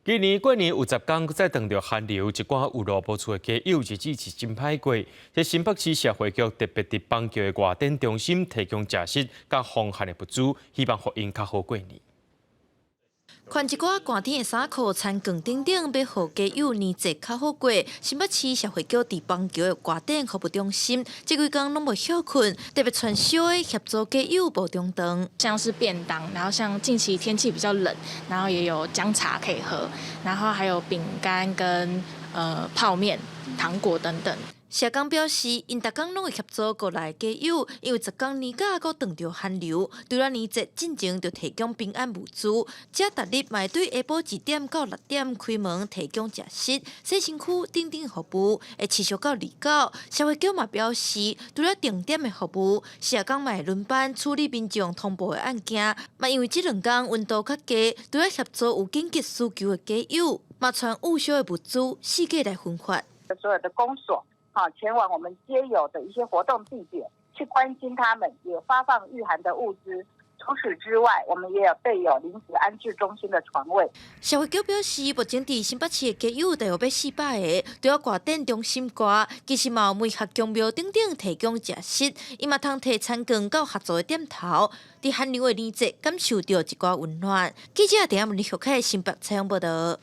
今年過年有10工閣再凍著寒流，一寡有路無厝的街友日子是真歹過。這新北市社會局特別佇邦橋的外展中心提供食食佮防寒的物資，希望予𪜶較好過年。穿一寡寒天的衫褲、餐券等等，欲予街友年節較好過。新北市社會局佇邦橋的外展服務中心，這幾工攏無歇睏，特別傳燒的協助街友補中頓。像是便當，然後像近期天氣比較冷，然後也有薑茶可以喝，然後還有餅乾跟泡麵、糖果等等。社工表示，𪜶逐工攏會協助國內街友，因為10工年假閣凍著寒流，除了年節進前就提供平安物資，這逐日嘛會對下晡1點到6點開門提供食食、洗身軀等等服務，會持續到29。社會局嘛表示，除了定點的服務，社工嘛會輪班處理民眾通報的案件，嘛因為這兩工溫度較低，除了協助有緊急需求的街友，嘛傳捂燒的物資四界來分發。所有的公所。好，前往我們街友的一些活動地點去關心他們，也發放禦寒的物資。除此之外，我們也有備有臨時安置中心的床位。社會局表示，目前佇新北市的街友大約欲400个，除了外展中心外，其實嘛有梅學宮廟等等提供食食，伊嘛通提餐券到合作的店頭，佇寒流的年節感受著一寡溫暖。記者鄭文麗開新北採訪報導。